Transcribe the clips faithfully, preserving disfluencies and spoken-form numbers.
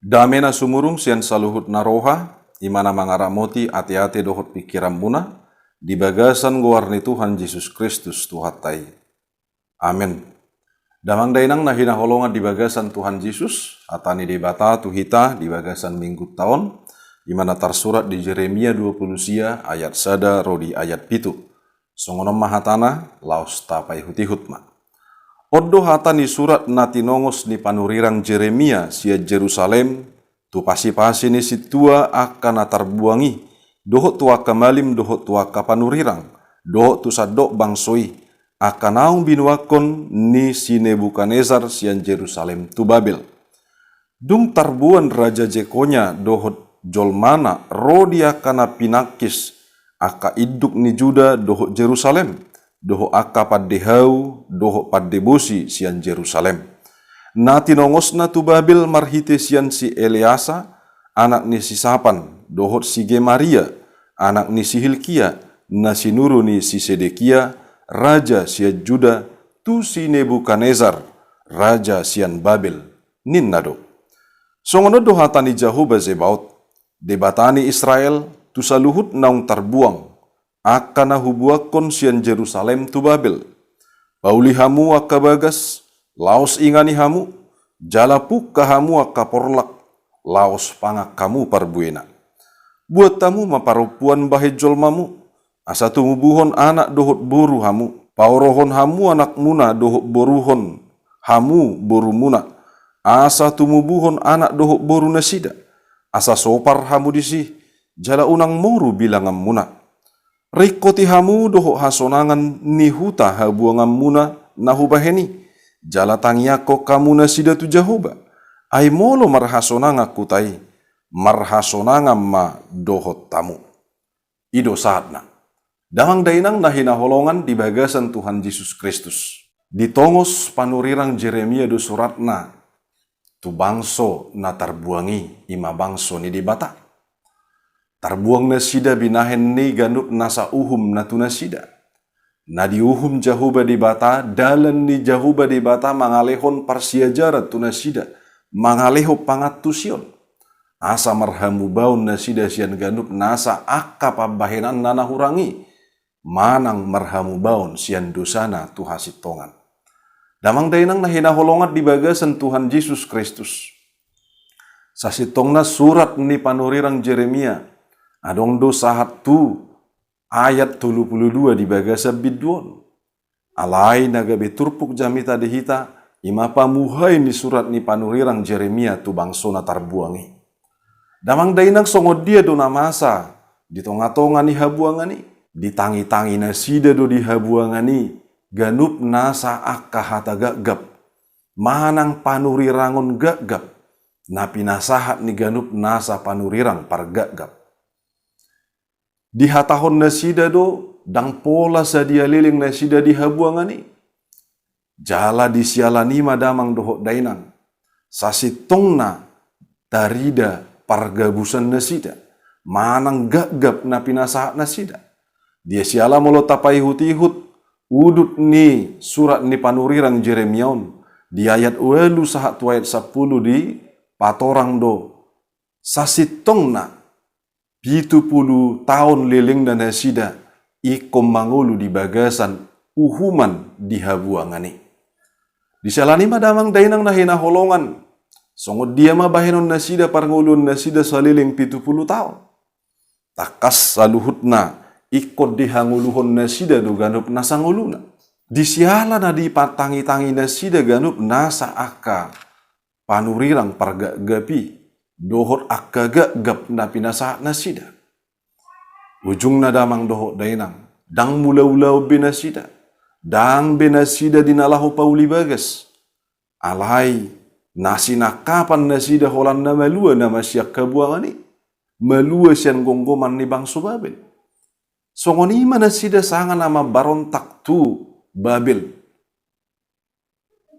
Dame na sumurung sian saluhut na roha, i ma na mangaramoti ateate dohot pingkiranmuna, di bagasan goar ni Tuhan Jesus Kristus Tuhanta i. Amen. Damang dainang na hinaholongan di bagasan Tuhan Jesus, hata ni Debata tu hita di bagasan minggunta on, i ma na tarsurat di Jeremia dua pulu sia ayat sada ro di ayat pitu. Songon on ma hatana, laos tapaihut-ihut ma. On do hata ni surat na tinongos ni panurirang Jeremia sian Jerusalem, tu pasi-pasi ni sintua angka na tarbuang i, dohot tu angka malim dohot tu angka panurirang, dohot tu sandok bangso i, angka naung binuangkon ni si Nebukadnesar sian Jerusalem tu Babel. Dung tarboan Raja Jekonya dohot jolmana ro di angka na pinangkis, angka induk ni Juda dohot Jerusalem, dohot angka pande hau dohot pande bosi sian Jerusalem. Na tinongosna tu Babel marhite sian si Eleasa, anak ni si Sapan, dohot si Gemaria, anak ni si Hilkia, na sinuru ni si Sedekia, raja sian Juda, tu si Nebukadnesar, raja sian Babel, ninna do. Songon on do hata ni Jahowa Zebaot, Debata ni Israel, tu saluhut naung tarbuang, angka na hubuangkon sian Jerusalem tu Babel. Pauli hamu angka bagas, laos ingani hamu, jala pungka hamu angka porlak, laos pangan hamu parbuena. Buat hamu ma parompuan bahen jolmamu, asa tumubuhon anak dohot boru hamu, paorohon hamu anakmuna dohot boruhon hamu borumuna, asa tumubuhon anak dohot boru nasida, asa sopar hamu disi, jala unang moru bilanganmuna. Ringkoti hamu dohot hasonangan ni huta habuanganmuna na hubahen i, jala tangiangkon hamu nasida tu Jahowa, ai molo marhasonangan huta i, marhasonangan ma dohot hamu. I do sahatna. Damang dainang na hinaholongan di bagasan Tuhan Jesus Kristus. Ditongos panurirang Jeremia do suratna tu bangso na tarbuang i, i ma bangso ni Debata. Tarbuang nasida binahen ni ganup nasa uhumna tu nasida. Na diuhum Jahowa Debata, dalan ni Jahowa Debata mangalehon parsiajaran tu nasida, mangalehon pangantusion. Asa marhamubaon nasida sian ganup nasa angka pambahenanna na hurang i, manang marhamubaon sian dosana tu hasintongan. Damang dainang na hinaholongan di bagasan Tuhan Jesus Kristus. Sasintongna surat ni panurirang Jeremia, adong do sahat tu ayat tolu pulu dua di bagasan bindu on. Alai na gabe turpuk jamita di hita, i ma pamuhai ni surat ni panurirang Jeremia tu bangso na tarbuang i. Damang dainang, songon dia do na masa di tonga-tonga ni habuangan i? Ditangi-tangi nasida do di habuangan i ganup nasa angka hata gapgap, manang panurirangon gapgap, na pinasahat ni ganup nasa panurirang pargapgap. Dihatahon nasida do, ndang pola sadia leleng nasida di habuangan i. Jala di siala ni i ma damang dohot dainang, sasintongna tarida pargabusan nasida, manang gapgap na pinasahat nasida. Dia siala molo tapaihut-ihut udut ni surat ni panurirang Jeremia on, di ayat ualu sahat tu ayat sampulu dipatorang do, sasintongna pitu pulu taon lelengna nasida ingkon mangolu di bagasan uhuman di habuangan i. Di siala ni i ma damang dainang na hinaholongan, songon dia ma bahenon nasida parngoluon nasida saleleng pitu pulu taon? Tangkas saluhutna ingkon dihangoluhon nasida do ganup nasa ngoluna. Di siala na dipatangi-tangi nasida ganup nasa angka panurirang pargapgap i, dohot angka gapgap na pinasahat nasida. Ujungna damang dohot dainang, ndang mulaulaon be nasida, ndang be nasida di na laho pauli bagas. Alai na sinangkapan nasida holan na malua na masiangka buangan i, malua sian gomgoman ni bangso Babel. Songon i ma nasida sanga na mambarontak tu Babel.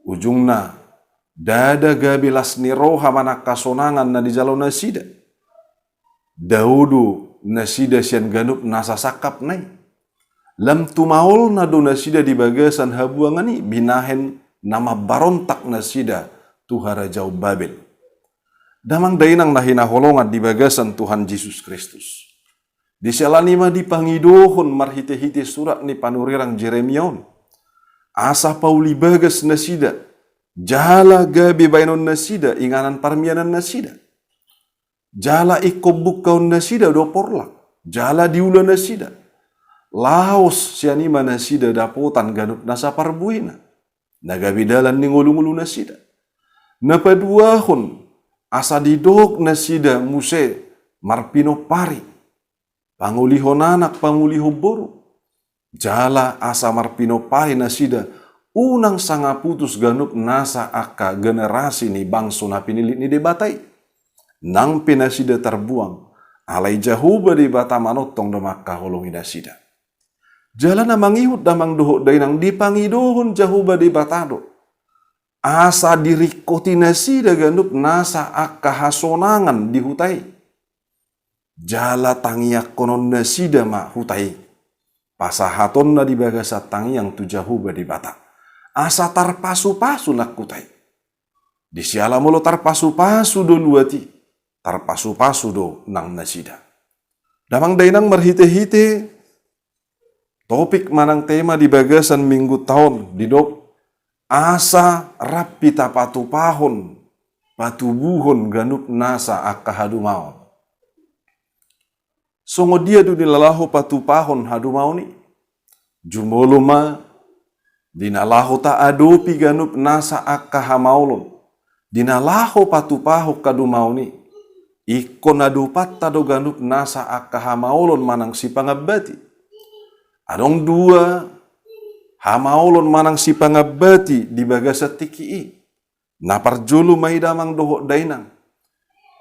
Ujungna, ndada gabe las ni roha manang hasonangan na dijalo nasida. Dao do nasida sian ganup nasa sangkapna i. Lam tumaolna do nasida di bagasan habuangan i, binahen na mambarontak nasida tu harajaon Babel. Damang dainang na hinaholongan di bagasan Tuhan Jesus Kristus. Di siala ni i ma dipangidohon marhite-hite surat ni panurirang Jeremia on, asa pauli bagas nasida, jala gabe baenon nasida inganan parmianan nasida. Jala ingkon bungkaon nasida do porlak, jala diula nasida. Laos sian i ma nasida dapotan ganup nasa parbuena, na gabe dalan ni ngolu-ngolu nasida. Na paduahon, asa didok nasida muse marpinompari, pangolihon anak, pangolihon boru. Jala asa marpinompari nasida, unang sanga putus ganup nasa angka generasi ni bangso na pinillit ni Debata i. Nang pe nasida tarbuang, alai Jahowa Debata manongtong do mangkaholongi nasida. Jala na mangihut damang dohot dainang, dipangidohon Jahowa Debata do, asa diringkoti nasida ganup nasa angka hasonangan di huta i. Jala tangiangkonon nasida ma huta i, pasahatonna di bagasan tangiang tu Jahowa Debata, asa tarpasu-pasu nang huta i. Di siala molo tarpasu-pasu do luat i, tarpasu-pasu do nang nasida. Damang dainang, marhite-hite topik manang tema di bagasan minggunta on didok, asa rap hita patupahon, patubuhon ganup nasa angka hadumaon. Songon dia do di na laho patupahon hadumaon i? Jumolo ma di na laho taadopi ganup nasa angka hamaolon, di na laho patupahon hadumaon i. Ingkon adopanta do ganup nasa angka hamaolon manang sipangambati. Adong dua hamaolon manang sipangambati di bagasan tingki i. Na parjolo ma i damang dohot dainang,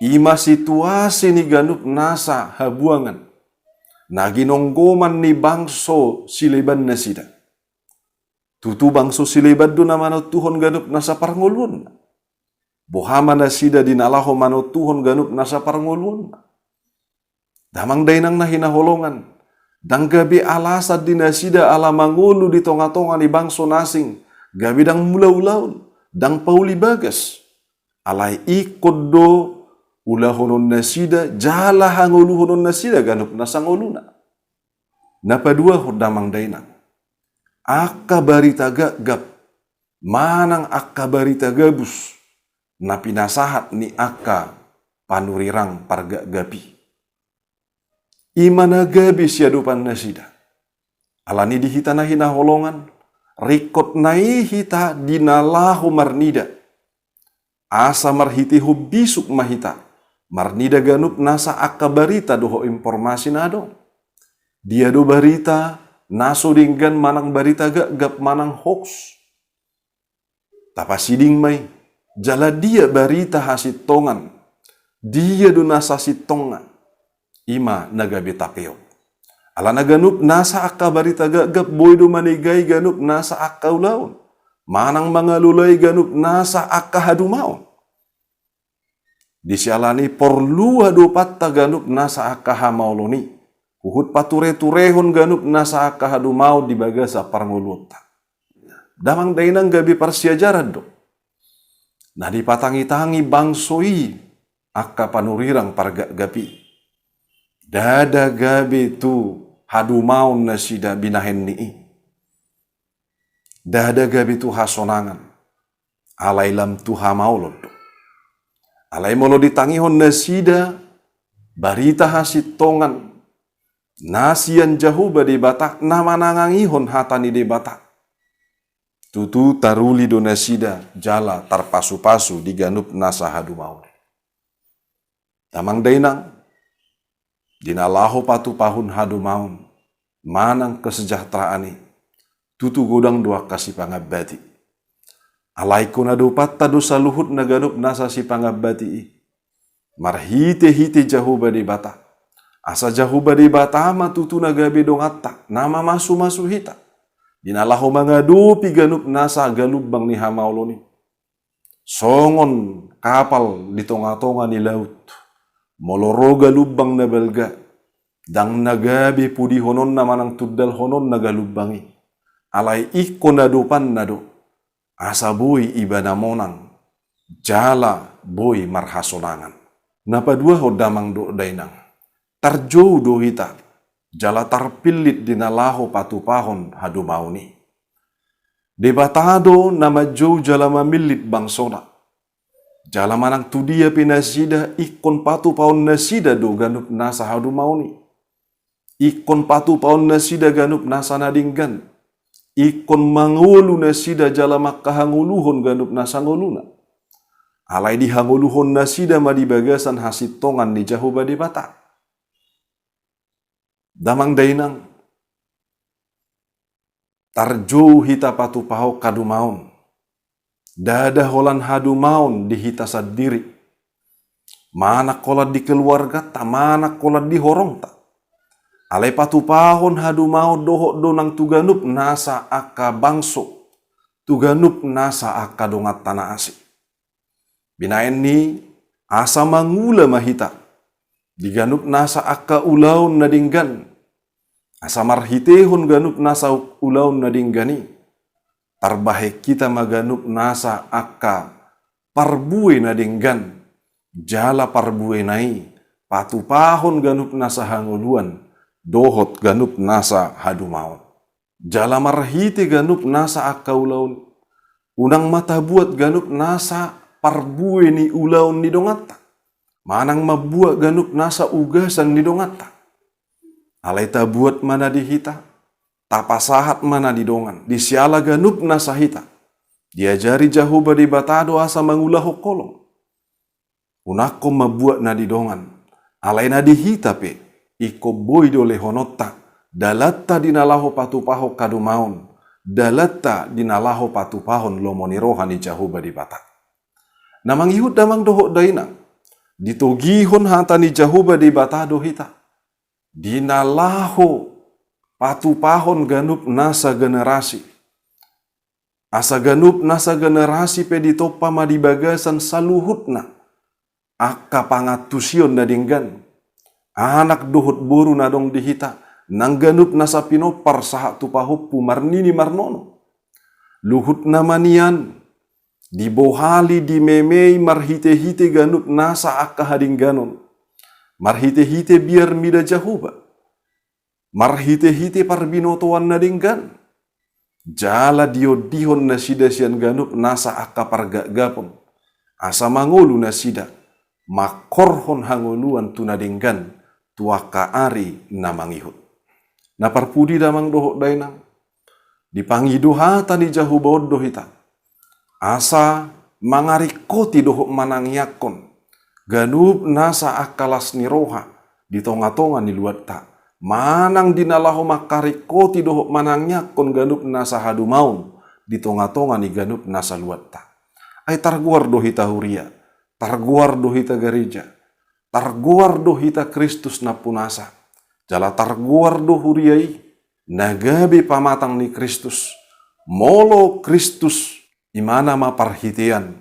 i ma situasi ni ganup nasa habuangan na ginonggoman ni bangso sileban nasida. Tutu bangso sileban do na manontuhon ganup nasa parngoluonna. Boha ma nasida di na laho manontuhon ganup nasa parngoluonna? Damang dainang na hinaholongan, ndang gabe alasan di nasida ala mangolu di tonga-tonga ni bangso na asing, gabe ndang mula ulaon, ndang pauli bagas. Alai ingkon do ulahonon nasida jala hangoluhonon nasida ganup nasa ngoluna. Na paduahon damang dainang, angka barita gapgap manang angka barita gabus na pinasahat ni angka panurirang pargapgap i, i ma na gabe siadopan nasida. Alani di hita na hinaholongan, ringkot nai hita di na laho marnida, asa marhitehon bisuk ma hita marnida ganup nasa angka barita dohot informasi na adong. Dia do barita na so denggan manang barita gapgap manang hoax? Tapasiding ma i, jala dia barita hasintongan, dia do na sasintongna, i ma na gabe tapeop. Alana ganup nasa angka barita gapgap boi do manegai ganup nasa angka ulaon, manang mangalolai ganup nasa angka hadumaon. Di siala ni i porlu adopanta ganup nasa angka hamaolon i, huhut pature-turehon ganup nasa angka hadumaon di bagasan parngoluonta. Damang dainang, gabe parsiajaran do na dipatangi-tangi bangso i angka panurirang pargapgap i. Ndada gabe tu hadumaon nasida binahen ni i. Ndada gabe tu hasonangan, alai lam tu hamaolon do. Alai molo ditangihon nasida barita hasintongan na sian Jahowa Debata na manangangihon hata ni Debata, tutu taruli do nasida jala tarpasu-pasu di ganup nasa hadumaon. Damang dainang, di na laho patupahon hadumaon manang kesejahteraan i, tutu godang do angka sipangambati. Alai ingkon adopanta do saluhutna ganup nasa sipangambati i marhite-hite Jahowa Debata. Asa Jahowa Debata ma tutu na gabe donganta, na mamasu-masu hita di na laho mangadopi ganup nasa galumbang ni hamaolon i. Songon kapal di tonga-tonga ni laut, molo ro galumbang na balga, ndang na gabe pudihononna manang tundalhononna galumbang i. Alai ingkon adopanna do, asa boi ibana monang jala boi marhasonangan. Na paduahon damang dohot dainang, tarjou do hita jala tarpillit di na laho patupahon hadumaon i. Debata do na manjou jala mamillit bangsona. Jala manang tudia pe nasida ingkon patupahon nasida do ganup nasa hadumaon i. Ingkon patupahon nasida ganup nasa na denggan. Ingkon mangolu nasida jala mangkahangoluhon ganup nasa ngoluna. Alai dihangoluhon nasida ma di bagasan hasintongan ni Jahowa Debata. Damang dainang, tarjou hita patupahon hadumaon. Ndada holan hadumaon di hita sandiri. Manang holan di keluarganta, manang holan di horongta. Alai patupahon hadumaon dohot do nang tu ganup nasa angka bangso, tu ganup nasa angka donganta na asing. Binahen ni asa mangula ma hita di ganup nasa angka ulaon na denggan, asa marhitehon ganup nasa ulaon na denggan i, tarbahen hita ma ganup nasa angka parbue na denggan, jala parbuena i patupahon ganup nasa hangoluan dohot ganup nasa hadumaon. Jala marhite ganup nasa angka ulaon, unang ma tabuat ganup nasa parbue ni ulaon ni donganta, manang mambuat ganup nasa ugasan ni donganta. Alai tabuat ma na di hita, tapasahat ma na di dongan, di siala ganup nasa hita. Diajari Jahowa Debata do asa mangulahon holong. Unangkon mambuat na di dongan, alai na di hita pe, ingkon boi do lehononta dalanta di na laho patupahon hadumaon, dalanta di na laho patupahon lomo ni roha ni Jahowa Debata. Na mangihut damang dohot dainang, ditogihon hata ni Jahowa Debata do hita di na laho patupahon ganup nasa generasi. Asa ganup nasa generasi pe ditompa ma di bagasan saluhutna angka pangantusion na denggan. Anak dohot boru na adong di hita, nang ganup nasa pinompar sahat tu pahompu marnini marnono. Luhutna ma nian, dibohali, dimemei marhitehite ganup nasa angka hadengganon. Marhitehite biar mida Jahowa. Marhitehite parbinotoan na denggan. Jala diondihon nasida sian ganup nasa angka pargapgapon. Asa mangolu nasida, mangkorhon hangoluan tu na denggan, tu angka ari na mangihut. Na parpudi damang dohot dainang, dipangido hata ni Jahowa on do hita. Asa mangaringkoti dohot manangiangkon ganup nasa angka las ni roha di tongatonga ni luatta. Manang di na laho mangkaringkoti dohot manangiangkon ganup nasa hadumaon di tongatonga ni ganup nasa luatta. Ai targoar do hita huria, targoar do hita gareja, targoar do hita Kristus nampunasa. Jala targoar do huria i na gabe pamatang ni Kristus. Molo Kristus, imana ma parhitean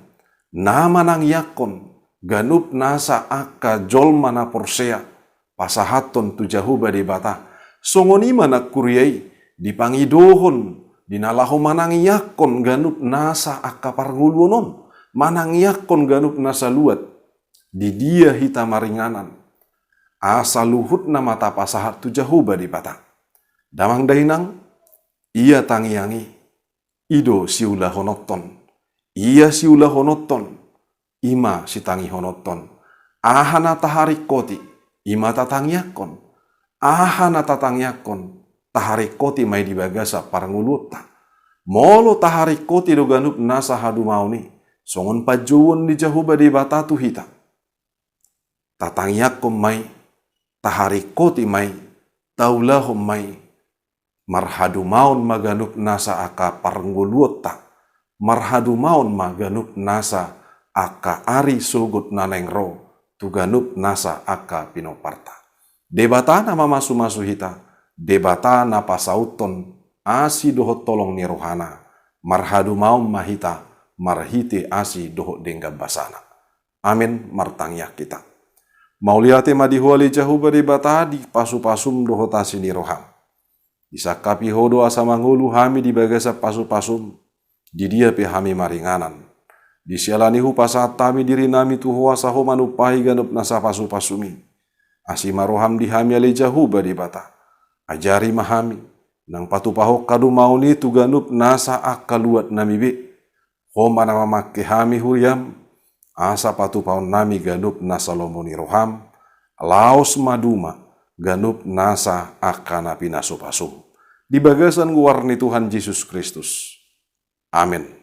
na manangiangkon ganup nasa angka jolma na porsea pasahathon tu Jahowa Debata. Songon i ma nang huria i dipangidohon di na laho manangiangkon ganup nasa angka parngoluon on, manangiangkon ganup nasa luat. Di dia hita maringanan, asa luhutna ma tapasahat tu Jahowa Debata. Damang dainang, ia tangiang i, i do siulahononhon. Ia siulahononhon, i ma sitangihononhon. Aha na taharingkoti, i ma tatangiangkon. Aha na tatangiangkon, taharingkoti ma i di bagasan parngoluonta. Molo taharingkoti do ganup nasa hadumaon i, songon panjouon ni Jahowa Debata tu hita, tatangiangkon ma i, taharingkoti ma i, taulahon ma i. Marhadumaon ma ganup nasa angka parngoluonta, marhadumaon ma ganup nasa angka ari sogot na naeng ro tu ganup nasa angka pinomparta. Debata na mamasumasu hita, Debata na pasauthon asi dohot holong ni rohana, marhadumaon ma hita marhite asi dohot denggan basana. Amen. Martangiang hita. Mauliate ma di Ho ale Jahowa Debata di pasupasum dohot asi ni roham. Disangkapi Ho do asa mangolu hami di bagasan pasupasum, di dia pe hami maringanan. Di siala ni i hupasahat hami dirinami tu Ho asa Ho manumpahi ganup nasa pasupasumi. Asi ma roham di hami ale Jahowa Debata. Ajari ma hami, nang patupahon hadumaon i tu ganup nasa angka luat nami be. Ho ma na mamangke hami huriam, asa patupahon nami ganup nasa lomo ni roham, laos maduma ganup nasa angka na pinasupasum. Di bagasan goar ni Tuhan Jesus Kristus. Amen.